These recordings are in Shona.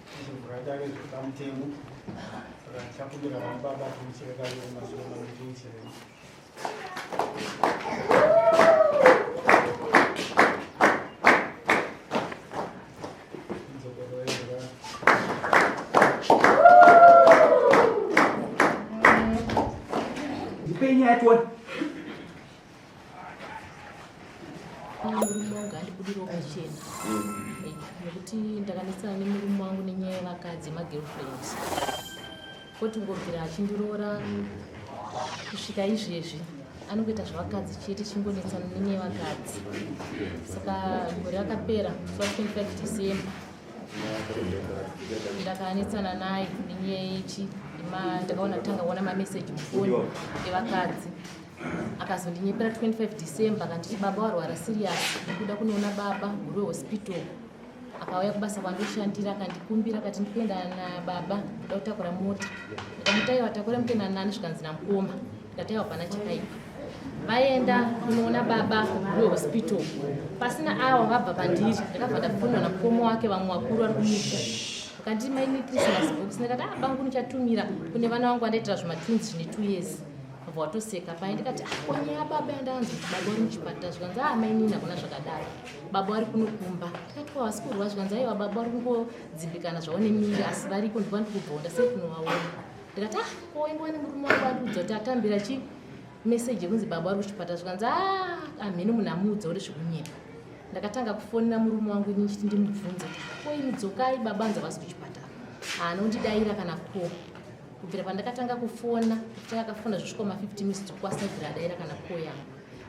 Tichivhura dare zviri pamutemo. Saka tichakumbira vana baba tiuchire kaviri mashure mangu tiuchire. Ndipei nyaya tione. Murume wangu andibudirawo pachena nekuti ndakanetsana nemurume wangu nenyaya yevakadzi yemagirlfriend koti ngobvira achindiroora kusvika izvezvi anongoita zvevakadzi chete chingonetsana nenyaya yevakadzi. Saka gore rakapera musi wa 25 December ndakanetsana naye nenyaya yechi ndakaona tanga kuona mameseji mufoni evakadzi. Akazondinyepera 25 December akanditi baba warwara serious ndikuda kunoona baba Guruve hospital. Akauya kubasa kwandoshandira akandikumbira akati ndikuenda nababa ndoda kutakura mota. Ndikamuti aiwa takura mukuenda nani zvikanzi namukoma. Ndikati aiwa hapana chakaipa. Vaenda kunoona baba Guruve hospital. Pasina awa vabva pandiri ndakabva ndafonwa namukoma wake vamwe vakuru vari kumusha. Vakanditi maini Christmas box ndikati ah bangu ndichatumira kune vana vangu vandaitira zvimatwins zvine 2 years. Vabva watoseka paye ndikati ah ko nyaya baba yandanzwa kuti baba vari muchipatara zvikanzi ah mainini hakuna zvakadaro. Baba vari kuno kumba. Ndikati ko havasi kurwa zvikanzi aiwa baba vari kungodzimbikana zvavo nemiri asi variko ndikuva ndikubvonda sei kunovaona. Ndikati ah ko ingova nemurume wangu andiudza kuti atambira chi message yekunzi baba vari kuchipatara zvikanzi ah amheno munhu amuudza kuti zvekunyepa. Ndakatanga kufonera murume wangu ini ndichiti ndimubvunze kuti ko imi dzokai baba anzi havasi kuchipatara. Haana kundidaira kana ko. Kubvira pandakatanga kufona, kutanga akafona zvosvika ma 15 minutes kwasina kubvira adaira kana call yangu.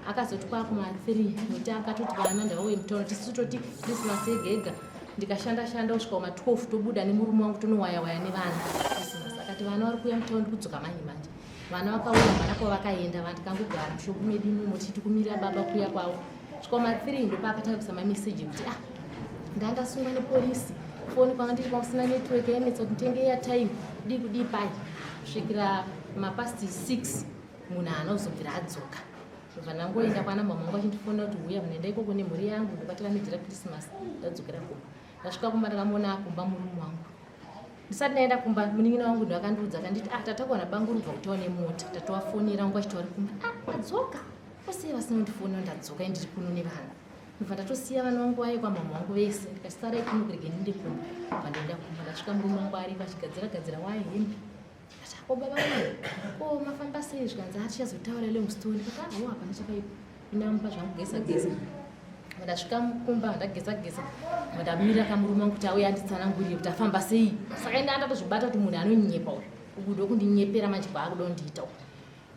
Akazoti kwakuma 3 nokuti akatoti vana ndavauye mutown tisu toti Christmas yega yega ndikashanda shanda kusvika kuma 12 tobuda nemurume wangu tonowaya waya nevana Christmas. Akati vana vari kuuya mutown ndikudzoka manje manje. Vana vakauya vana kwavakaenda vandikangogara mushopu medu imomo tichiti kumirira baba kuuya kwavo. Svika kuma 3 ndopaakatanga kuisa mameseji ekuti ah ndandasungwa nepolisi foni kwanga ndiri kwakusina network yainetsa kuti nditenge airtime kudii kudii pai kusvikira mapast 6 munhu haana kuzobvira adzoka. Ndobva ndangoenda kwana mama wangu achindifonera kuti huya munoenda ikoko nemhuri yangu ndopatakanoitira Christmas ndadzokera kumba. Ndasvika kumba ndakamuona akumba murume wangu. Ndisati ndaenda kumba munin'ina wangu ndo akandiudza akanditi ah tatakuwana banguru kubva kutawa nemota tatovafonera wangu achiti vari kumba ah adzoka osei vasina kundifonera ndadzoka ndiri kuno nevana. Ndobva ndatosiya vana vangu vaye kwamama wangu vese ndikati sarai kuno kurege ndiende kumba. Ndobva ndaenda kumba ndasvika murume wangu ariko achigadzira gadzira waye hembe. Ndikati ko baba vangu ko mafamba sei zvikanzi atichazotaura long story ndikati ah ho hapana chakaipa. Ndamupa zvangu geza geza. Ndasvika kumba ndageza geza ndamira kamurume wangu kuti auye anditsanangurire kuti afamba sei. Saka enda ndatozvibata kuti munhu anonyepa uyu. Uku ndokundinyepera manje kwaakuda kundiita uku.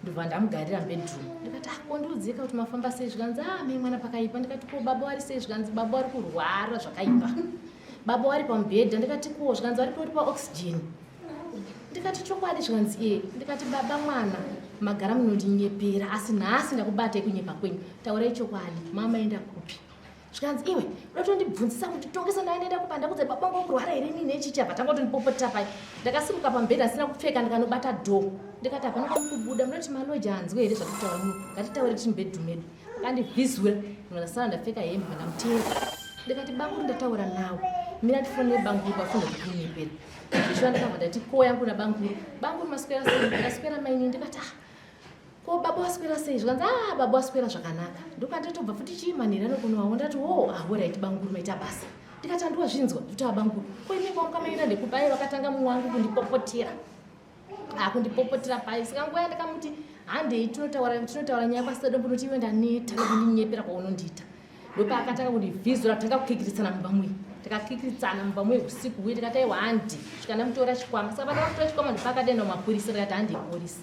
Ndobva ndamugarira mubedroom ndikati ah ko ndiudzeka kuti mafamba sei zvikanzi ah mai mwana pakaipa ndikati ko baba vari sei zvikanzi baba vari kurwara zvakaipa. Baba vari pamubhedha ndikati ko zvikanzi vari pori paoxygen. Ndikati chokwadi zvikanzi e ndikati baba mwana magara munondinyepera asi nhasi ndakubatai kunyepa kwenyu taurai chokwadi mama enda kupi. Zvikanzi iwe unotondibvunzisa kuti tongesa ndaenda kupa ndakudza baba vangu kurwara here inini nechichi apa tanga kutondipopotera pai. Ndakasimuka pamubhedha ndisina kupfeka ndikanobata door ndikati hapana kwamukubuda munoti maloja anzwe here zvatitaura muno ngatitaure tiri mubedroom medu. Akandivhizura ndasara ndapfeka hembe ndamuteera ndikati banguru ndataura nawo mira ndifonere banguru pafonda kukunyepera. Zvishuwa ndakabva ndati ko yangu nabanguru banguru maswera sei ndaswera mainini ndikati ah ko baba waswera sei zvikanzi ah baba waswera zvakanaka ndopandatobva futi chii manheri anokonowawo ndati wo ah horait banguru maita basa ndikati andiwa zvinzwa kuti abanguru ko imi kwamuka maenda ndekupi aye vakatanga mumwe wangu kundipopotera ah kundipopotera pai saka nguva yandakamuti handei tinotaura tinotaura nyaya kwasadombo noti iwe ndaneta nekundinyepera kwaunondiita ndopaakatanga kundivhizura tanga kukikiritsana mumba muye takakikiritsana mumba muye usiku huye ndikati aiwa handi svika ndamutora chikwama saka pandakamutora chikwama ndopaakadenda mumapurisa ndikati handei kupolisi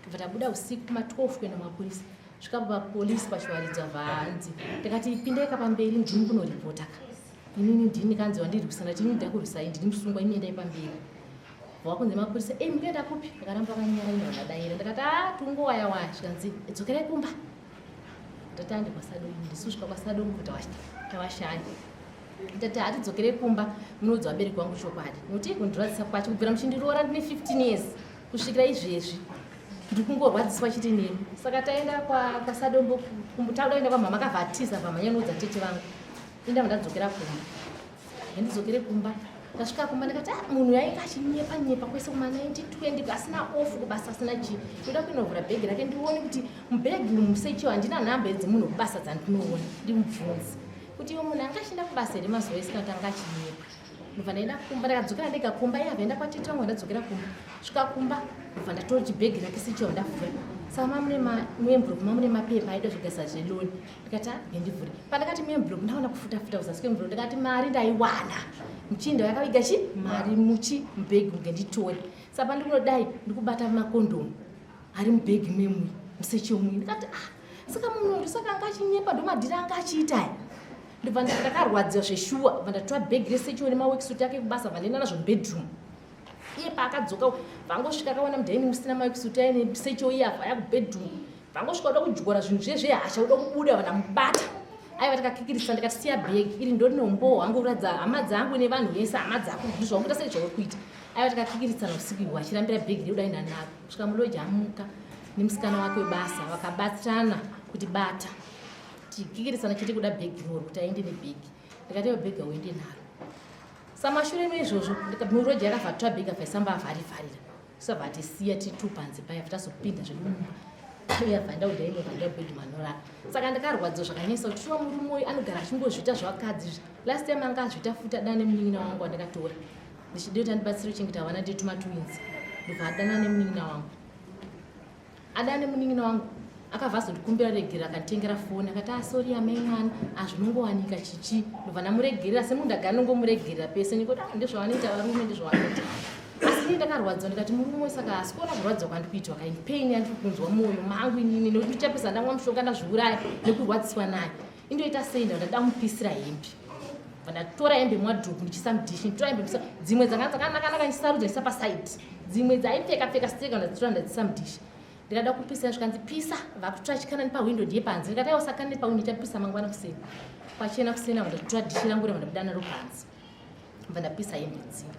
tobva tabuda usiku kuma 12 kuenda mapurisa svika papolisi pachiwaridzwa vhanzi ndikati pindai ka pamberi ndini kunoripota ka inini ndini kanzi wandirwisa ndati inini ndakurwisai ndini musungwa imi endai pamberi wakunzi mapurisa ei mukuenda kupi vakaramba vakanyara ino vakadaira ndikati a tungowaya waya zvikanzi dzokerai kumba ndati ande kwasadongo ndisusvika kwasadongo tawashanya ndati hatidzokere kumba munoudza vabereki vangu chokwadi nokuti kundirwadzisa kwacho kubvira muchindiroora ndine 15 years kusvikira izvezvi ndiri kungorwadziswa chete nemi saka taenda kwasadombo takuda kuenda kwamhama akavhatiza vamhanya noudza tete vangu inda ndadzokera kumba Ngandidzokere kumba. Ndasvika kumba ndikati ah, munhu yainge achinyepa nyepa kwese kuma 1920 asina off kubasa asina chii. Ndoda kuinovhura bhegi rake ndione kuti mubhegi umu sechiwo handina nhamba dzemunhu kubasa dzandinoona ndimubvunze kuti iwe munhu anga achienda kubasa here mazuva ese kana kuti anga achinyepa. Ndobva ndaenda kumba ndakadzokera ndega kumba iye abva kwatete vangu ndadzokera kumba. Svika kumba ndobva ndatora chibhegi rake sechiwo ndavhura. Saka mamune muenvelope mamune mapepa aida zvigasa zveloni. Ndikati ah, ngendivhure. Pandakati muenvelope ndaona kufuta futa kuzasi kwenvelope ndikati mari ndaiwana. Muchinda yakaviga chi mari muchi mubhegi ngenditore. Saka pandinodai ndikubata makondomu ari mubhegi memui museche umwe ndikati ah saka munhu uyu saka anga achinyepa ndomadhiri anga achiita aya ndobva ndakarwadziwa zveshuwa bva ndatora bhegi reseche nemaworksuit ake kubasa bva ndaenda nazvo mubedroom iye paakadzoka vangosvika akaona mudining musina maworksuit aine seche iye abva aya kubedroom vangosvika uda kudyora zvinhu zviye zvehasha uda kubuda vandamubata aiva takakikirisa ndikati siya bhegi iri ndo rinombowo hangu kuratidza hama dzangu nevanhu vese hama dzako ndizvaungoita sei zvauri kuita aiva takakikiritsana usiku ihwo achirambira bhegi reuda ina naro kusvika muloji amuka nemusikana wake webasa vakabatsirana kuti bata tikikirisana chete kuda bhegi roro kuti aende nebhegi ndikati iwe bhegi auende naro samashure meizvozvo muroji akabva atora bhegi abva isamba avharivharira Sabva atisiya tiri two panze paya tazopinda zvedu mumba uye abva ndaudai mobva ndabed manorara saka ndakarwadziwa zvakanyanyisa kuti shuwa murume uyu anogara achingozviita zvavakadzi izvi last time anga azviita futi adana nemunin'ina wangu wandakatora ndichida kuti andibatsire kuchengeta vana tetu matwins ndobva adana nemunin'ina wangu Ada nemunin'ina wangu akabva azondikumbira regerero akanditengera foni akati asori ah, amai mwana azvinongowanika ah, chichi ndobva ndamuregerera semunhu ndagara ndongomuregerera pese ndikoti ah, ndezvavanoita varume ndezvavanoita asi ini ndakarwadziwa ndikati murume saka asi kuona kurwadziwa kwandikuitwa kaini pain yandiri kunzwa mwoyo mangu inini nekuti ndichapesa ndamwa mushonga ndazviuraya nekurwadziswa naye indoita sei ndabva ndamupisira hembe bva ndatora hembe mwadhuku ndichisa mudhishi nditora hembe ndisa dzimwe dzanga dzakanakanaka ndichisarudza ndichisa pasaidi dzimwe dzaipfeka pfeka siteka ndadzitora ndadzisa mudhishi ndikada kupisa zvikanzi pisa vakutsva chikana nepahwindo ndiye panze ndikati aiwa sakana nepahwindo chapisa mangwana kuseni kwachena kuseni ava ndatora dhishi rangu reva ndabuda naro panze bva ndapisa hembe dzii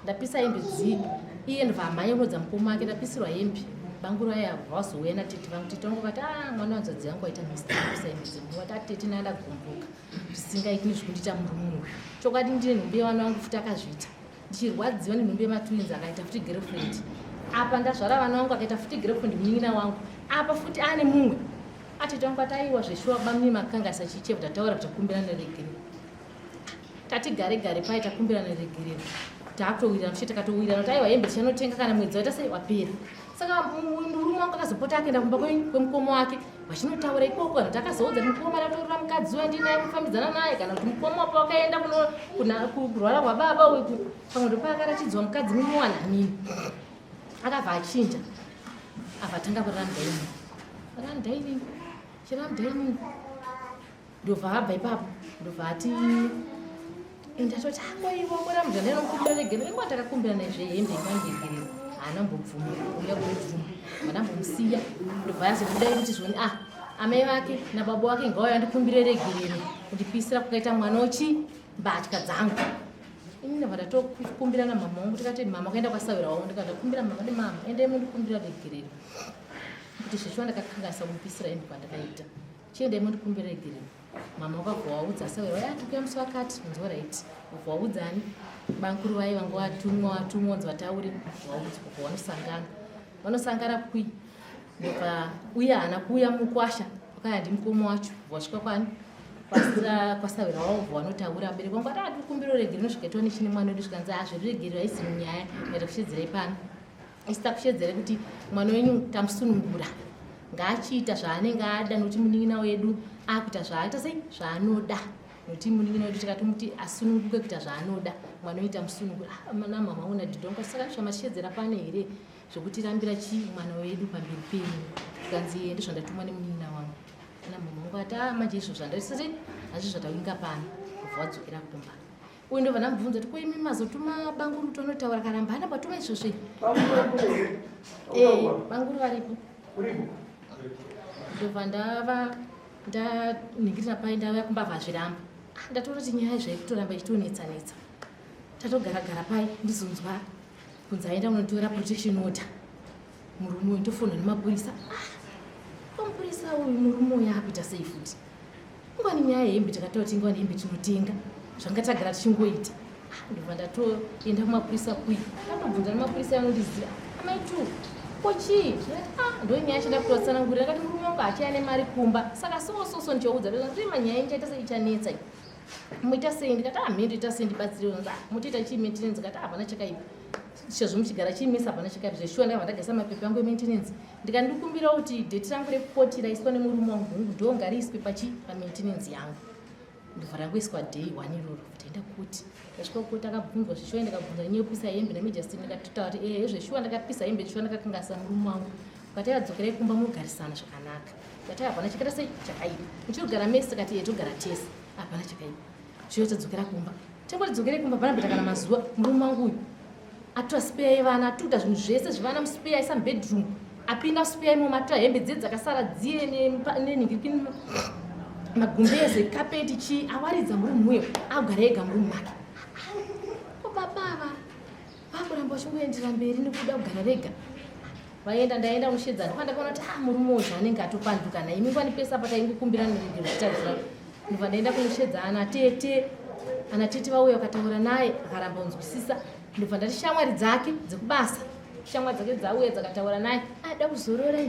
ndapisa hembe dzii iye ndobva amhanya kunodza mukoma wake ndapisirwa hembe banguru aya vazouya natete vangu tete vangu vati ah mwana wanzvadzi yangu aita mistake kupisa hembe dzemunhu vati atete naye ndagumbuka zvisingaiti nezvekundiita murume uyu chokwadi ndine nhumbi yevana vangu futi akazviita ndichirwadziwa nenhumbi yematwins akaita futi girlfriend apa ndazvara vana vangu akaita futi girlfriend munin'ina wangu apa futi ane mumwe atete vangu ati aiwa zveshuwa bamini makangasa chichebva tataura kuti takumbirana regerero tati gare gare paye takumbirana regerero takutowirirana kushe takatowirirana kuti aiwa hembe tichanotenga kana mwedzi waita sei wapera saka murume wangu akazopota akaenda kumba kwemukoma wake vachinotaura ikoko kana kuti akazoudza kuti mukoma ndatorora mukadzi uya ndinaye kufambidzana naye kana kuti mukoma wapo wakaenda kurwara kwababa uyu pamwe ndopaakaratidzwa mukadzi mumuwana mini akabva achinja abva atanga kurara mudining rara mudining chirara mudining ndobva abva ipapo ndobva ati ndatoti akoiwa ah, mura mudhana inokumbira regerero inguva takakumbira nezve hembe ingandiregerero haana mbobvuma uya kubvuma vana mbomusiya ndobva yazobudai kuti zvoni ah amai vake nababa wake ngauya andikumbire regerero kundipisira kukaita mwana uchi mbatya dzangu ini ndabva ndatokumbira namama wangu tikati mama kuenda kwasawira wangu ndikati ndakumbira mama ndi mama endai mundikumbira regerero kuti zveshuwa ndakakanganisa kumupisira hembe kwandakaita Chiendai mundikumbira regerero. Mama wakabva waudza sawe waya tikuya musi wakati unzwa right. Wabva waudza ani? Bankuru vaye vanga watumwa watumwa unzi vataure waudzwa kubva wanosangana. Vanosangana kui? Ndobva uye haana kuuya mukwasha wakaya ndimukoma wacho wasvika kwani? Kwasira kwasawira wavo bva wanotaura vabereki vangu vati atikumbira regerero nosvika tione chine mwana wedu zvikanzi azviregerero haisi nyaya yaita kushedzerei pano. Isu takushedzere kuti mwana wenyu tamusunungura ngaachiita zvaanenge ada nokuti munin'ina wedu akuita zvaaita sei zvaanoda nokuti munin'ina wedu tikatomuti asununguke kuita zvaanoda mwana wenyu tamusunungura ah, mana mama una dhidhongo saka zvamashedzera pano here zvekutirambira chii mwana wedu pamberi penyu zvikanzi iye ndizvandatumwa nemunin'ina wangu ana mama wangu ati ah, manje izvo zvandaisati hazvi zvatavinga pano kubva wadzokera kumba Uyu ndobva ndamubvunza kuti ko imi mazotuma banguru tonotaura karamba hana patuma izvozvi. Eh, banguru varipo. Ndobva ndava ndaningirira pai ndauya kumba vazviramba. Ah, ndatoona kuti nyaya zvaikutoramba ichitonetsa netsa. Tatogara gara pai ndizonzwa kunzi aenda kunotora protection order. Murume uyu ndofonwa nemapurisa. Ah, ko mupurisa uyu murume uyu akuita sei futi? Ingwani nyaya yehembe takataura kuti ingwani hembe tinotenga. Zvanga tagara tichingoita. Ah, ndobva ndatoenda kumapurisa kuyi. Ndandobvunza nemapurisa anondiziva. Amai tu, ko chii? Ndikati ah, ndonyaya yacho ndakutovatsanangurira. Ndakati murume wangu haachaya nemari kumba. Saka so so so ndichaudza. Ndikati manyaya yenyu sei ichanetsa iyi. Moita sei? Ndikati ah, mhendo ita sei ndibatsire. Ah, motoita chii maintenance? Ndikati ah, hapana chakaipa. Sezvo muchigara chiimisa hapana chakaipa. Zveshuwa ndakabva ndagasa mapepa angu emaintenance. Ndikandikumbira kuti date rangu rekukoti raiswa nemurume wangu hungu ndo ngariiswe pachi pamaintenance yangu. Ndobva rangoiswa day one iroro taenda kuti ndasvika kuti akabvunzwa zveshuwa ndikabvunza nyaya yekupisa hembe namajasti ndikatotaura kuti ehe zveshuwa ndakapisa hembe zveshuwa ndakakangasa murume wangu. Ukati adzokerai kumba munogarisana zvakanaka. Ndati hapana chakaita sei chakaipa. Muchirugara mese tikati ehe togara tese. Hapana chakaipa. Zvino tadzokera kumba. Tangoti dzokerei kumba hapana kuita kana mazuva murume wangu uyu atora spare yevana atuta zvinhu zvese zvevana muspare aisa mubedroom apinda spare imomo atora hembe dziye dzakasara dziye nenhingirikini magumbeze kapeti chii awaridza murume uyo agara ega murume make. Ko baba ava vakuramba vachingoendera mberi nekuda kugara vega. Vaenda ndaenda kunoshedza ndikwa ndakaona kuti ah murume uyu zvaanenge atopanduka naye imi ngwani pese apa taingokumbira neregero tichitadzira. Ndobva ndaenda kunoshedza ana tete. Ana tete vauya vakataura naye akaramba kunzwisisa. Ndobva ndati shamwari dzake dzekubasa. Shamwari dzake dzauya dzakataura naye. Ada kuzorora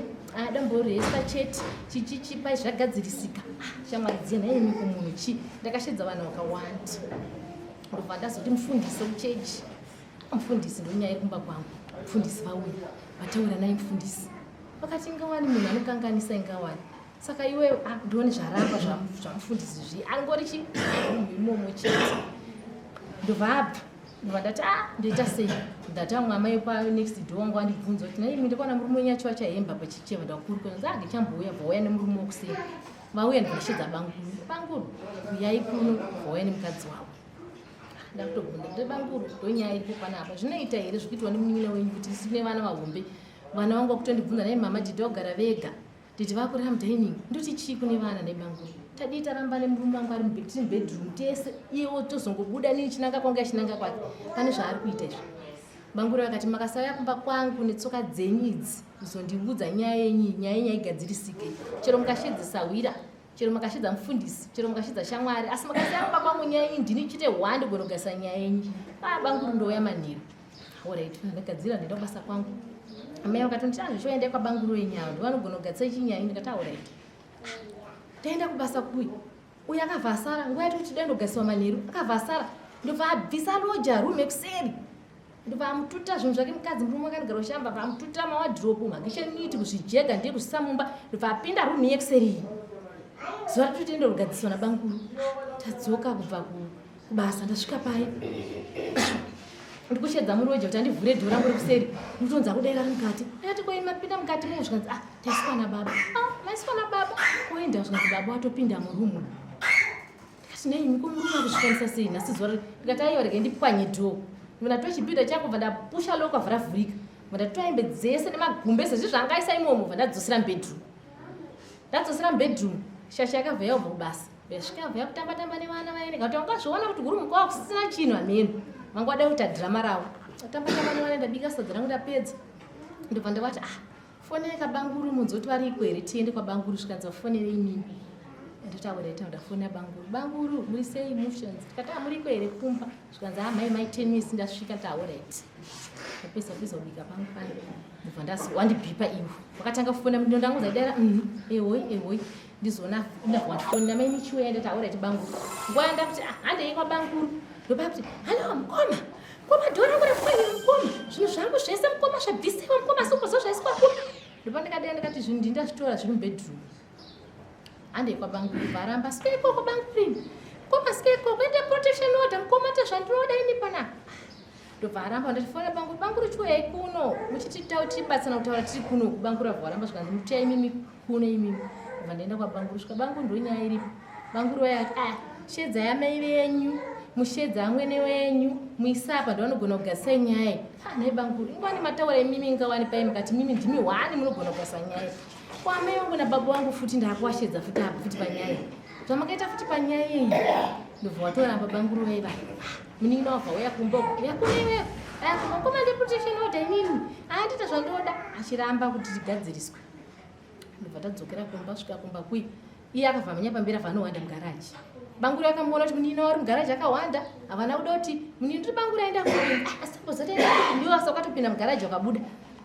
ada mboresta chete chichichi pai zvagadzirisika. Ah, shamwari dziye naye imi kumunhu chi ndakashedza vanhu vakawanda. Ndobva ndazoti mufundisi wekuchechi. Mufundisi ndonyaya iri kumba kwangu. Mufundisi vauya vataura naye mufundisi. Vakati ingawani munhu anokanganisa ingawani. Saka iwe ah, ndione zvaramba zvamufundisi zvi angori chi imomo chete. Ndobva abva ndobva ndati ah ndoita sei ndati amwe amai pa next door wangu andibvunza kuti nai ndikaona murume wenyu achiwa chahemba pachicheva ndakuru kwanzi ah ndichambouya bva nemurume wokusei vauya ndikashedza banguru banguru uyai kuno bva nemukadzi wavo ndakutobvunza kuti banguru ndonyaya iripo panapa zvinoita here zvikuitwa nemunin'ina wenyu kuti isu tine vana vahombe vana vangu vakutondibvunza nai mama didi vagara vega didi vakurara mudining ndoti chii kune vana nai banguru tadii taramba nemurume wangu ari tiri mubedroom tese iyewo tozongobuda nini chinanga kwangu yachinanga kwake pane zvaari kuita izvi banguru akati makasauya kumba kwangu netsoka dzenyu idzi kuzondiudza nyaya yenyu nyaya yenyu haigadzirisike chero mukashedzesa hwira chero makashidza mufundisi chero makashidza shamwari asi makasiya kumba kwangu nyaya yenyu ndini chite hwandi kunogarisa nyaya yenyu banguru ndouya manheru orit ndagadzira ndaenda kubasa kwangu amai vakatonditi ah zvichoendai kwabanguru wenyu avo ndovanogona kugadzisa ichi nyaya ndikati aorit taenda kubasa kuyi uyu akabva asara nguva yati kuti dai manheru akabva asara ndobva abvisa loja rume kuseri ndobva amututa zvinhu zvake mukadzi murume akanogara ushamba bva amututa mawadhiropu makisheniti kuzvijega ndiye kuzvisa mumba ndobva apinda rumu yekuseri iyi zuva ratoti tiende kugadziswa nabanguru tadzoka kubva kubasa ndasvika pai ndikushedza muroja kuti andivhure dhoo rangu rekuseri ndikutonzi akudaira ari mukati ndakati koi mapinda mukati mo zvikanzi ah taiswa nababa ah maiswa nababa oenda zvikanzi baba watopinda murumu ndikati nei miko murume akuzvikwanisa sei nhasi zuva ndikati aiwa rege ndipwanye dhoo ndatora chibhidha changu bva ndapusha loko abva ravhurika bva ndatora hembe dzese nemagumbeze zvi zvangaisa imomo bva ndadzosera mubedroom ndadzosera mubedroom shasha yakabva yabva kubasa yasvika bva yakutamba tamba nevana vaende ngati wangazviona kuti huri mukawa kusisina chinhu hameno vanga vada kuita dhirama ravo tamba tamba nevana ndabika sadza rangu ndapedza ndobva ndavati ah fonei kabanguru munzoti variko here tiende kwabanguru zvikanzi vafonere inini ndataura ita ndafonera banguru banguru muri sei motions tikati ah muriko here kumba zvikanzi ah mai mai 10 minutes ndasvika taorit ndapedza kupedza kubika pangu pano ndobva ndazi wandibhipa iwe wakatanga kufona ndangu ndaidara ehoi ehoi ndizona ndabva wandifonera mai michiuya ndati aorit banguru nguva yandakuti ah handei kwabanguru ndopakuti hallo mukoma mukoma dhoo rangu rapwanyira mukoma zvinhu zvangu zvese mukoma zvabvisiwa mukoma sokozo zvaiswa kupi ndopa ndikadea ndikati zvinhu ndindazvitora zviri mubedroom handei kwabanguru varamba sika ikoko banguru mukoma sika ikoko ende protection order mukoma ta zvandinoda ini panapa ndobva aramba ndati fona banguru banguru chiuyai kuno muchititibatsana kutaura tiri kuno kubanguru abva waramba zvikanzi mutiyai imimi kuno imimi ndobva ndaenda kwabanguru svika banguru ndonyaya iripo banguru vayati ah shedza yamai venyu mushedza amwene wenyu muisapa ndovanogona kugadzisa nyaya ah nhai banguru ingwani mataura imimi ingawani pai mukati mimi ndimi hwani munogona kugadzisa nyaya ko amai vangu nababa vangu futi ndakuwashedza futi apo futi panyaya zvamakaita futi panyaya iyi ndobva watoramba banguru vaiva munin'ina wabva uya kumba uko uya kuno iweyo aya kumba koma ndi protection order inini andiita zvandoda achiramba kuti tigadziriswe ndobva tadzokera kumba svika kumba kui iye akabva mhanya pamberi abva anowanda mugaraji. Banguru akamuona kuti munini wari mugaraji akawanda, havana kuda kuti munini ndiri banguru aenda kupi. Ah, asi tambozoti aenda kupi, ndiwo asi wakatopinda mugaraji wakabuda.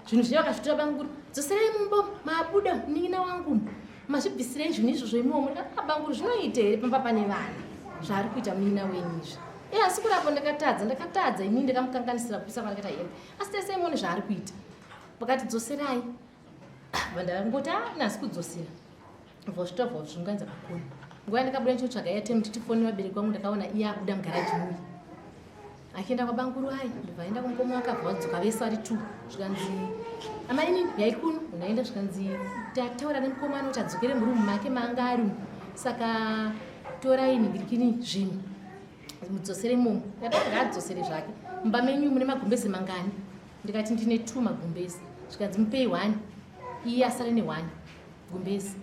Zvinhu zviya wakazvitora banguru, dzoserai mumba mabuda munin'ina wangu, mazvibvisirei zvinhu izvozvo imomo. Ndikati ah, banguru zvinoita here pamba pane vana zvaari kuita munin'ina wenyu izvi? E asi kurapo ndakatadza, ndakatadza inini ndakamukanganisira kupisa kwandakaita hembe, asi tesei muone zvaari kuita. Vakati dzoserai, vandangoti ah, nasi kudzosera vosvitobva kuzviunganidza pakona. Nguva yandakabuda ndichinotsvaga airtime kuti tifone vabereki vangu, ndakaona iye abuda mugaraji muyi achienda kwabanguru ayi, ndobva aenda kumukoma wake, abva vadzoka vese vari two. Zvikanzi amaini yaikuno unaenda, zvikanzi tataura nemukoma anoti adzokere murumu make maanga ari umu, saka torai ningirikini zvinhu mudzosere imomo. Ndati ngaadzosere zvake, mumba menyu mune magumbeze mangani? Ndikati ndine 2 magumbezi. Zvikanzi mupei 1 iye asare ne1 gumbezi,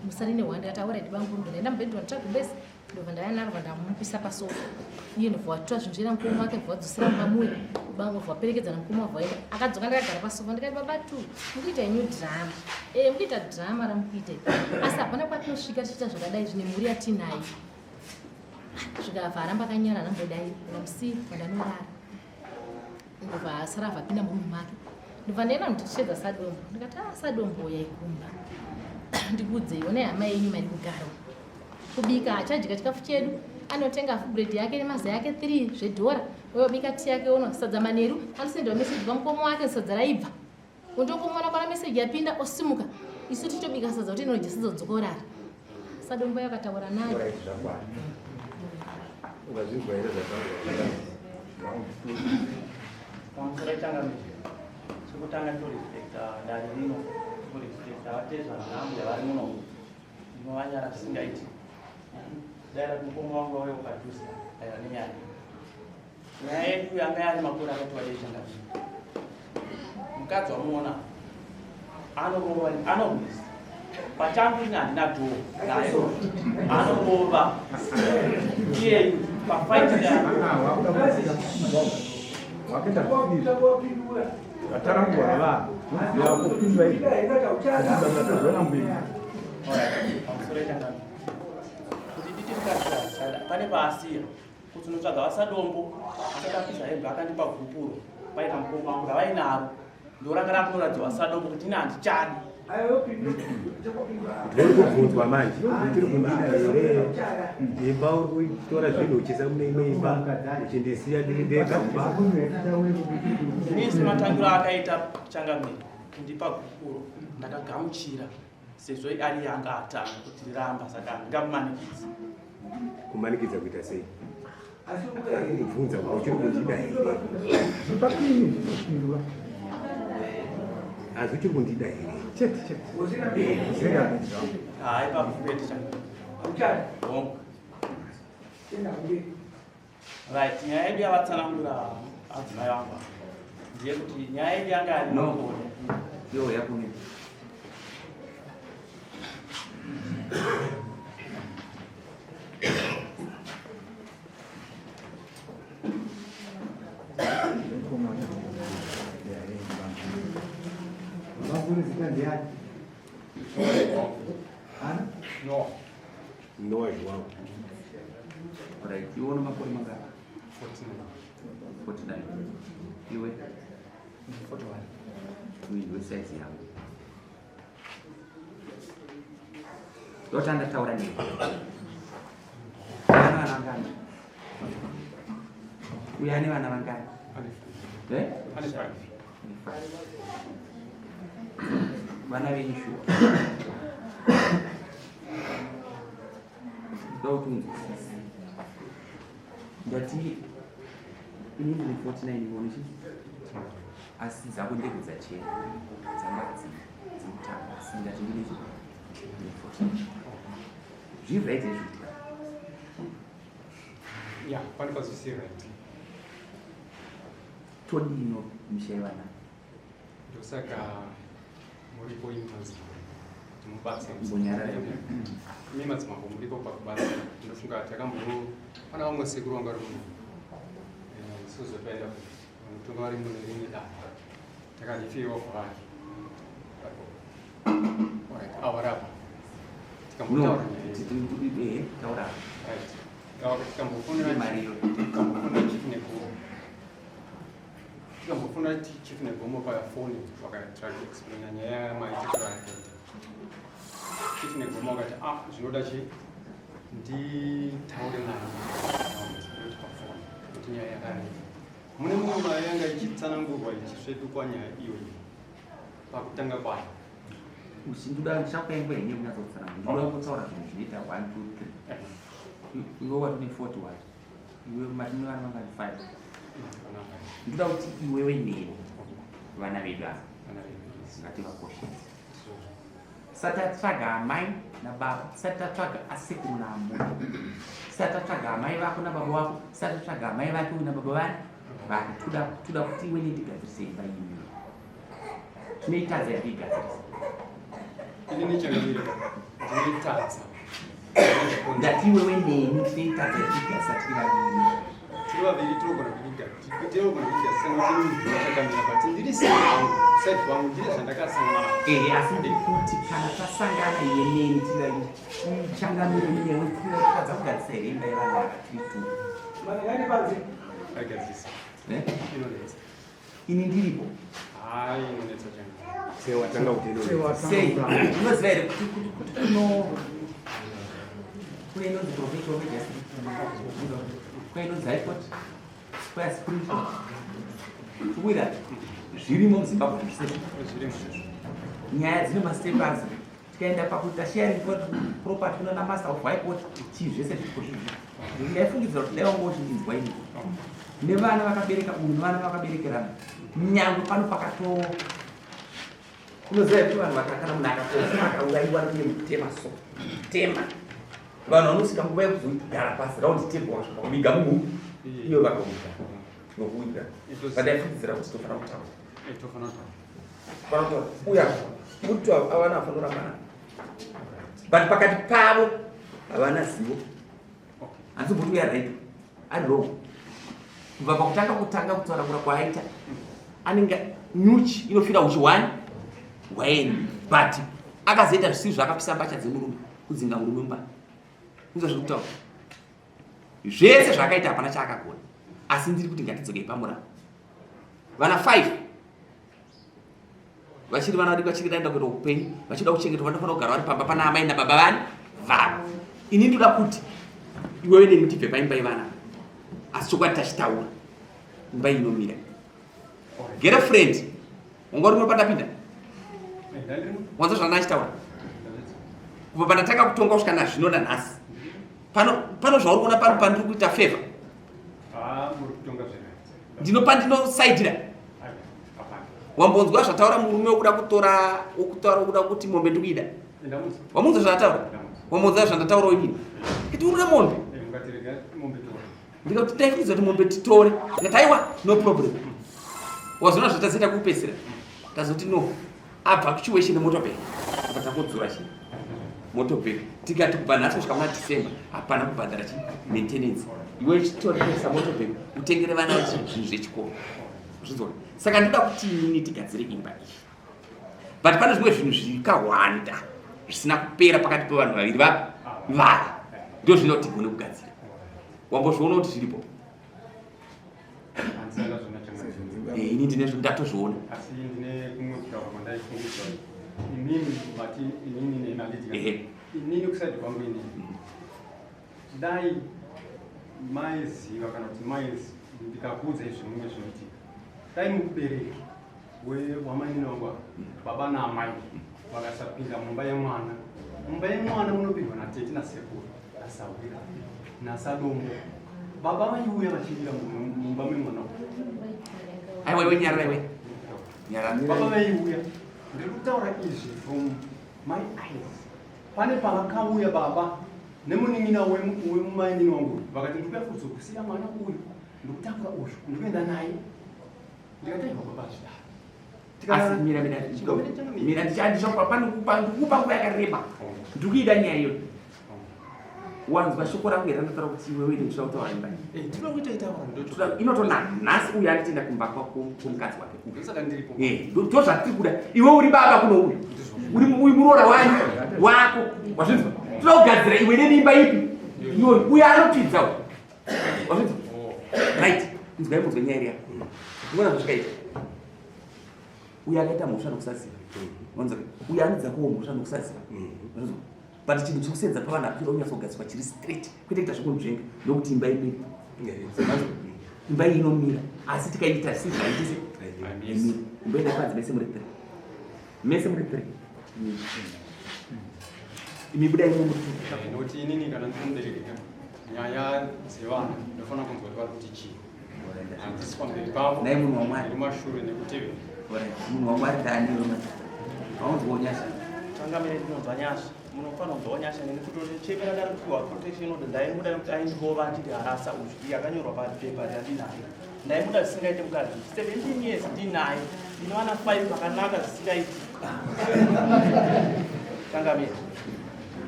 musare ne1. Ndikati aorit banguru, ndaenda mubedroom nditsva gumbezi, ndobva ndaya naro, ndamupisa pasofa iye, ndobva watora zvinhu zvera mukoma wake, bva wadzosera mumba muye, bva waperekedzana mukoma, bva waenda. Akadzoka ndakagara pasofa, ndikati baba tu mukuita inyu drama, e mukuita drama ramukuita, asi hapana kwatinosvika tichiita zvakadai zvine mhuri yatinayo. Zvikabva aramba akanyara, anambodai namusiyi vandanorara, ndobva asara abva apinda murumu make, ndobva ndaenda ndichishedza sadombo. Ndikati ah, sadombo yaikumba ndikuudzei, onai hama yenyu mairi kugara kubika achadya chikafu chedu, anotenga bread yake nemazai ake 3 zvedhora, oyobika tea yake, onwa sadza manheru, anosenderwa meseji pamukoma wake sadza raibva, undokomona kwana meseji yapinda, osimuka, isu tichitobika sadza kuti inodya sadza dzokorara. Sadombo yakataura naye. Ukazvinzwa here zvataurwa? Pamusoro changamire, chekutanga torespecta dare rino, kurespecta vatezvara nambuya vari muno, ndinovanyara zvisingaiti. Dai rati mukoma wangu wauya upadhuze aiva nenyaya. Nyaya yedu yanga yane makore akati wadei changamire. Mukadzi wamuona anorova, anorwisa pachangu, ini handina dhoo naye, anorova iyeyu pafight. Wakaita vatarangura vanhu noziva kupindura izvi vatazona mberi. Pamusoro changamire, kuti nditi mukadzi handichada, pane paasiya kuti unotsvaga vasadombo asati apisa hembe, akandipa gupuro paina mukoma wangu ravainaro, ndoranga rakunoratidza vasadombo kuti ini handichadi. Uri kubvunzwa manje, tiri kundida here imba? Uri kutora zvinhu uchiisa mune imwe imba, uchindisiya ndiri ndega kumba. Ini sematangiro akaita changamire kundipa gupuro, ndakagamuchira sezvo ari yanga atanga kuti riramba, saka handingamumanikidzi. Kumanikidza kuita sei? Kubvunza kuti uchiri kundida here? Asi uchiri kundida here? Chete chete. Hayi, pakwete changamire, hongu. Right, nyaya yedu yavatsanangura adzimai vangu ava ndeyekuti nyaya yedu yanga yari No. makore Yo yakumi. Banguru zita ndiani? Ana? No. Noa Joao. Right, iwe une makore mangani? 49. 49. Iwe? 41. Uyu ndiwe size yangu. Ndotanga taura newe. Ane vana vangani? Uyu ane vana vangani? Eh? Ane 5. Vana venyu shuwa. Ndoda kuti unzwisise. Ndati ini ndine 49, iwe une chii? Asi dzako ndebvu dzachena, dzanga dziri kutanga, asi ndati ndine chii? Ndine 49. Zviri right here zvikuitika? Yeah, pane pazvisi right. Todino misha yevana? Ndosaka muripo imi madzimambo kuti mubatsire. Mbonyarara. Imi madzimambo muripo pakubatsira. Ndinofunga takambo pana vamwe sekuru vanga vari muno. Isusu taenda vanotonga vari mune rimwe dare. Takarifiwa kwavari. Alright, avo rapa. No, Tikambotaura nyaya iyi. taura. Right. Tikambofonera Mari iyoyo. Tikambofonera chief Negomo. Tikambofonera chief Negomo pafoni, vakatry kuexplaina nyaya yamaitikiro akaita. Chief Negomo vakati, ah, zvinoda chi nditaure naye not pafoni, kuti nyaya yakareba. Mune mumwe mari yanga ichitsanangurwa ichisvetukwa nyaya iyoyi pakutanga kwayo. Uchindoda ndichakupa nguva yenye kunyatsotsanangura. Ndinoda kutaura zvinhu zvinoita 1 2 3. Iwe wati une 41, iwe matine vana vangani? 5. Ndoda kuti iwewe neni, vana vedu ava ngativakoshese. Sati tatsvaga amai nababa, sati tatsvaga asekuru naambuya, sati tatsvaga amai vako nababa vako, sati tatsvaga amai vake uyu nababa vani vake, toda kuti iwe neni tigadzirise imba iyi. Tinoitadza yekuigadzirisa. Inini changamire, ndinoitadza. Ndati iwewe neni tinoitadza yekuigadzirisa tiri vaviri. Tiri vaviri tinogona kuigadzirisa nekuti chakamira, but ndiri side kwangu ndine zvandakasangana. Ehe, asi ndikuti kana tasangana iye neni tiri vaviri, changamire, newe tinotadza kugadzirisa here imba yevana ava tiri two? Aigadzirisa. Eh? Inonetsa. Ini ndiripo. Hai, inonetsa changamire. Sei watanga kuti inonetsa? Sei? Unoziva here kuti kune inonzi provincial magistrate, kune inonzi high court, kune supreme court? Kuwira zvirimo muZimbabwe zvese. Zvirimo. Nyaya dzine mastep adzo. Tikaenda pakuita sharing property kuna namaster of high court, chii, zvese zviripo zvizvi. Ndaifungidzira kuti dai wanga uchindinzwa ini nevana vakabereka uyu nevana vakaberekerana, nyangwe pano pakato unoziva kuti vanhu kana munhu akatofa, akaurayiwa nemutema, so tema vanhu vanosvika nguva yekuzogara pasi, round table, vasvika kuviga munhu iyo vakaviga nokuwiga. Vandaifungidzira kuti tofanira kutaura. Tofanira kutaura. Fanira kutaura uya kuti avana afanorambana, but pakati pavo havana zivo. Handisi uya right ari wrong. Kubva pakutanga kutanga kutsanangura kwaaita, anenge nyuchi inofira uchi one hwaeni, but akazoita zvisiri zvaakapisa mbatya dzemurume, kudzinga murume mumba. Unza zviri kutaura zvese zvaakaita, hapana chaakagona. Asi ndiri kuti ngatidzokei pamurau. Vana 5 vachiri vana vadiki, vachiri daenda kuita upenyu, vachida kuchengetwa, vanofanira kugara vari pamba pana amai nababa vani vavo. Ini ndoda kuti iwewe neni tibve paimba yevana, asi chokwadi tachitaura, imba inomira. Girlfriend, wanga uri pandapinda, wanza zvandachitaura kubva pandatanga kutonga kusvika nazvino nanhasi pano. Pano zvauri kuona pano pandiri kuita favor, Muri kutonga zvakati. Ndinopa, ndinosaidira. Wambonzwa zvataura murume wekuda kutora, wokutaura wekuda kuti mombe ndikuida? Wamunzwa zvataura? Wambonzwa zvandataurawo inini kuti uri mombe? Ungatirega mombe tora. Ndikati taifungidzwa kuti mombe titore, ndikati aiwa, no problem. Wazoona zvatazoita kupedzisira, tazoti no, abva kuchiweshe nemotobag, apa tangodzora chi motobag, tikati kubva nhasi kusvika muna December hapana kubhadhara chi maintenance. Iwe chitoresa motobag, utengere vana zvinhu zvechikoro. Zvinzwa? Saka ndoda kuti inini tigadzire imba iyi, but pane zvimwe zvinhu zvikawanda zvisina kupera pakati pevanhu vaviri vapi vava, ndo zvinoda kuti tigone kugadzira. Wambozviona kuti zviripo? Handisanga zvona changamire. Eh, ini ndine ndatozviona. Asi ndine kumwe kutaura kwandaifungidzwa. Inini mati inini neni, handiti? Ehe. Inini kuside kwangu, inini dai maiziva kana kuti maizi ndikakuudza izvi mumwe zvinoitika, dai mubereki wamainini wangu ava, baba naamai, vakasapinda mumba yemwana. Mumba yemwana munopindwa natete nasekuru nasahwira nasadombo. Baba vaiuya vachidira mumba memwana uyu. Aiwa, iwe nyarara, iwe nyarara. Baba vaiuya, ndiri kutaura izvi from my eyes. Pane pavakauya baba nemunin'ina wemumainini wangu, vakati, "Ndikuya kuzokusiya mwana uyu, ndikutakura uyu, ndikuenda naye." Ndikati, "Aiwa baba, zvidaro." Asi mira, mira, mira, ndichakupa pano, ndikupa nguva yakareba, ndikuida nyaya iyoyo. Wanzwa shoko rangu here randataura kuti iwewe ndinoda kutaura imba iyi? Tinoda kuita itaura ndocho. Inotona nhasi uyu anditenda kumba kwomukadzi wake. Ndosaka ndiripo. Ndo zvatiri kuda. Iwe uri baba kuno, uyu uri uyu muroora wani wako. Wazvinzwa? Toda kugadzira iwe nemimba ipi? Iyoyo uyo anopfidza uyo. Wazvinzwa? Oh. Right. Inzwai munzwe nyaya iriya. Unoona zvazvakaita. Uyo akaita mhosva nokusaziva. Wanzwa? Uyo anodzakowo mhosva nokusaziva. Wanzwa? But chinhu chekusenza pavanhu apira unyatsogadzikwa chiri straight kwete kuita zvekunzvenga nokuti imba imire. Wanzwa? Imba iyi inomira asi tikaita sezvaitise imire. Imba ine panzi mese muri three. Mese muri three. Imi budai muri two. Eh, nokuti inini kana ndiri mubereki ka nyaya dzevana ndofanira kunzwa kuti vari kuti chii. Handisi pamberi pavo. Nhai munhu waMwari. Nekumashure nekutevera. Alright, munhu waMwari ndaaniwe manje. Aunzwa nyasha. Changamire ndinonzwa nyasha. Munofanira kunzwawo nyasha neni kutochemera ndari kupiwa protection order ndaimuda nekuti aindirova achiti harasa uyu iye akanyorwa papepa randinayo. Ndaimuda zvisingaite mukadzi. 17 years ndinaye. Ndine vana 5 vakanaka zvisingaiti. Changamire.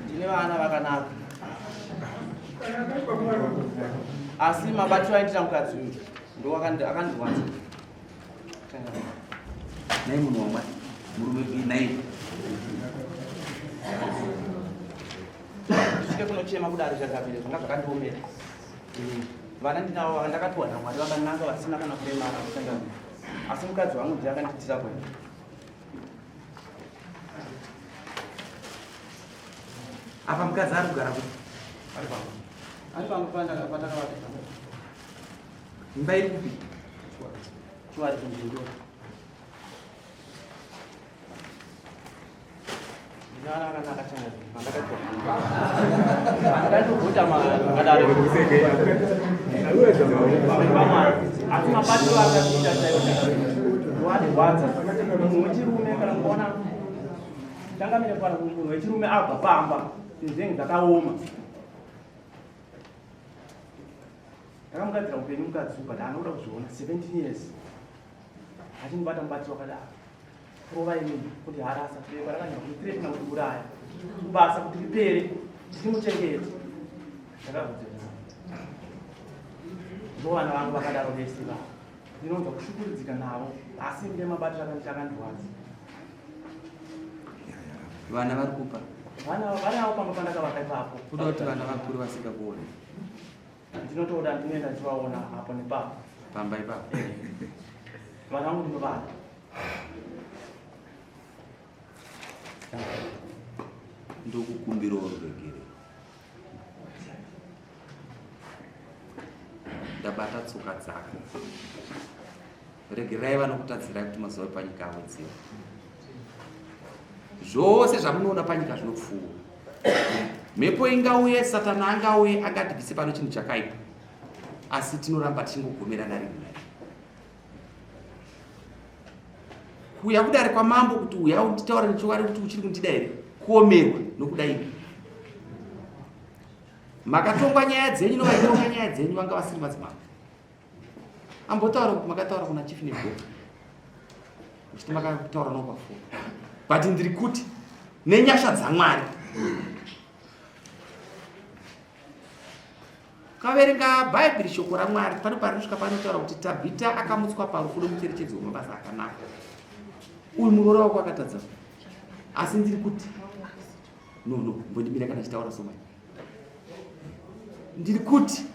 Ndine vana vakanaka. Asi mabatiro aindita mukadzi uyu ndo akandirwadza. Changamire. Nhai munhu waMwari. Murume nai. Ndisvike kunochema kudare changamire zvanga zvakandiomera. Vana ndinavo vandakatiwa naMwari vakanaka vasina kana kuremara changamire. Asi mukadzi wangu ndiye akanditira kwenda. Apa mukadzi ari kugara kupi? Ari pamba. Ari pamba patakavaka. Imba iri kupi? Chiwari kunzvimbo. Asi mabatiro akaita chaiwo wandirwadza. Munhu wechirume kana kuona changamire kwana munhu wechirume abva pamba zvinhu zvinenge zvakaoma. Ndakamugadzira upenyu mukadzi but anoda kuzviona 17 years achindibata mubatiro wakadaro. Kurova inini kuti harasa bepa rakanyorwa kuti threatener kuti uraya kubasa kuti ripere ndichimuchengeta ndakabvunzira ndovana vangu vakadaro vese va ndinonzwa kushukuridzika navo asi ndine mabatiro akandiita akandirwadza. Vana vari kupa vana vari avo pamba pandakavaka ipapo. Kuda kuti vana vakuru vasingakuoni. Ndinotoda ndinoenda ndichivaona apo nepapo. Pamba ipapo. Vana vangu ndinovada. Ndokukumbirawo ruregerero. Ndabata tsoka dzako. Regererai vanokutadzirai kuti mazuva epanyika awedzere. Zvose zvamunoona panyika zvinopfuura. Mhepo ingauye, Satani angauye, angatibvise pano chinhu chakaipa. Asi tinoramba tichingogomerana rimwe narimwe. Kuuya kudare kwamambo kuti uya unditaura nechokwadi kuti uchiri kundida here? Kuomerwa nokuda ipi? Makatongwa nyaya dzenyu novaitonga nyaya dzenyu vanga vasiri madzimambo. Ambotaura kuti makataura kuna chief nebhoka. Uchiti makataura navo pafoni. But ndiri kuti nenyasha dzaMwari. Ukaverenga Bhaibheri shoko raMwari pano parinosvika panotaura kuti Tabhita akamutswa parufu nomucherechedzo wemabasa akanaka. Uyu muroora wako akatadza. Asi ndiri kuti no no mbondimira kana chitaura somai. Ndiri kuti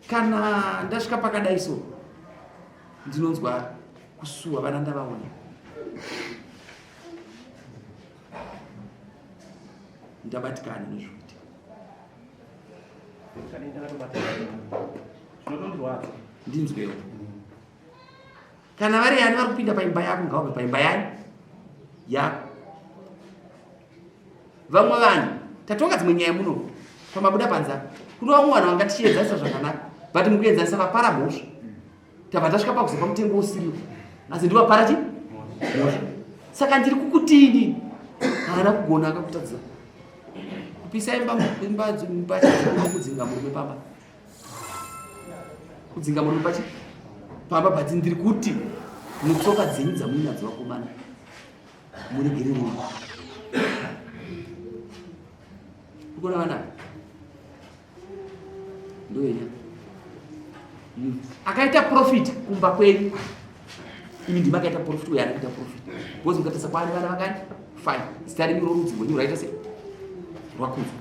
kana ndasvika pakadai so ndinonzwa kusuwa vana ndavaona. Ndabatikana nezvekuitika. Ndinzwewo. Kana vari yani vari kupinda paimba yako ngavabve paimba yani yako. Vamwe vanhu tatonga dzimwe nyaya muno pamabuda panze apa kune vamwe vanhu vanga tichiedzanisa zvakanaka but mukuedzanisa vapara mhosva tabva tasvika pakuzopa mutengo usiriwo asi ndivapara chi mhosva saka ndiri kukutini haana kugona akakutadzira kupisa imba imba imba kudzinga murume pamba kudzinga murume pachi pamba but ndiri kuti mutsoka dzenyu dzamuinadzo vakomana muregererei ukona vana ndoyenya akaita profit kumba kwenyu imi ndimi akaita profit uyo ari kuita profit because mukatarisa kwaane vana vangani fine zita renyu rorudzi rwenyu rwaita sei rwakudzwa.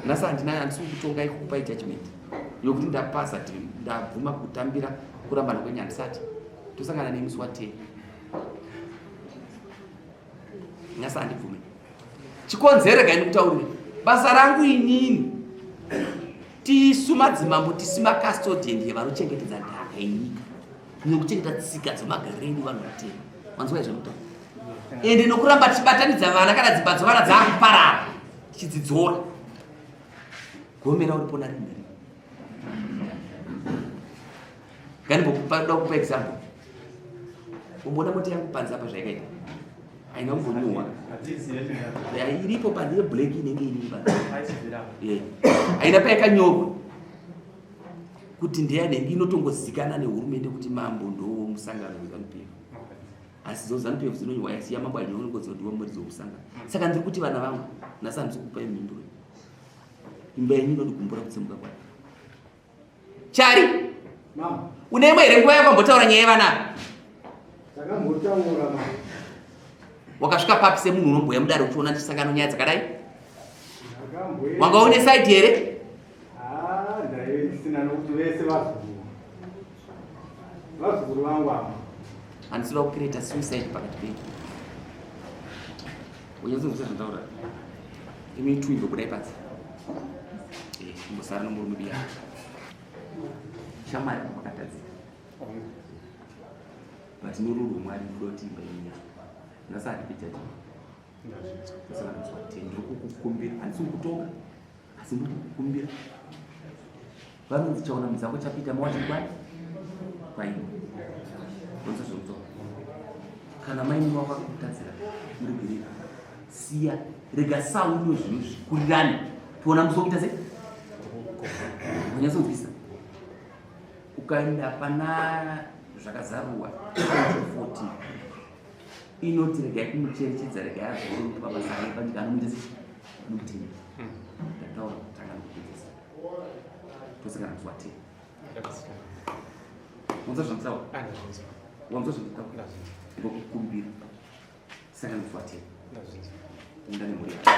Nhasi handina handisi kukutongai kukupai judgment yokuti ndapasa ndabvuma kutambira kurambana kwenyu handisati. Tosangana nemusi wa 10. Nhasi handibvume. Chikonzero regai ndikutaurire. Basa rangu inini tisu madzimambo tisu macustodian yevanochengetedza nhaka yenyika nekuchengeta tsika dzemagariro edu vanhu vatema. Wanzwa izvo mutauro? Ende nokuramba tichibatanidza vana kana dzimba dzovana dzakuparara tichidzidzora. Gomera uripo narini narini. Ngandimbokupa kupa example. Umboona mota yangu panze apa zvayakaita. Haina kumbonyowa. Iripo panze yeblack inenge iri panze. Haina payakanyorwa kuti ndeyanenge inotongozikana nehurumende kuti mambo ndowomusangano weZanu-PF. Asi dzo ZANU-PF dzinonyorwa asi yamambo hainyorwi ngodzo ndiwo muridzi womusangano. Saka ndiri kuti vana vangu nhasi handisi kukupai mhinduro. Imba yenyu inondigumbura kutsemuka kwayo. Chari, Mama, une imwe here nguva yakambotaura nyaya yevana ava? takambotaura mama. Wakasvika papi semunhu unomboya mudare uchiona ndichisangana nyaya dzakadai? Ndakamboenda. Wanga une side here? Ah, ndaive ndisina nokuti vese vazukuru. Vazukuru vangu ava. Handisi kuda kucreata suicide pakati pedu. Unyatsonzwa zvandaura? Imi tu imbobudai panze. Imbosara nomurume biya. Shamwari makatadzika. But norudo Mwari ndoda kuti imba yenyu. Nhasi handipe judgment. Saka ndinzwa kuti ndiri kukukumbira. Handisi kukutonga. Asi ndiri kukukumbira. Vanonzi chaona mudzako chapita mawachiri kwai? Kwaini. Ndonzwa zvekutaura. Kana mai mumwe wako akakutadzira, muregerere. Siya, rega sauno zvinhu zvikurirane. Toona musi wokuita sei? Unyatsonzwisa. Ukaenda pana zvakazarurwa 14 inoti regai kumucherechedza, regai azorore pabasa rake panyika anomuita sei? Anomuteerera. Ndataura kutanga nokupedzisa. Tosangana musi wa 10. Wanzwa zvanditaura? Wanzwa zvanditaura? Ndokukumbira. Sangana musi wa 10. Enda nemhuri yako.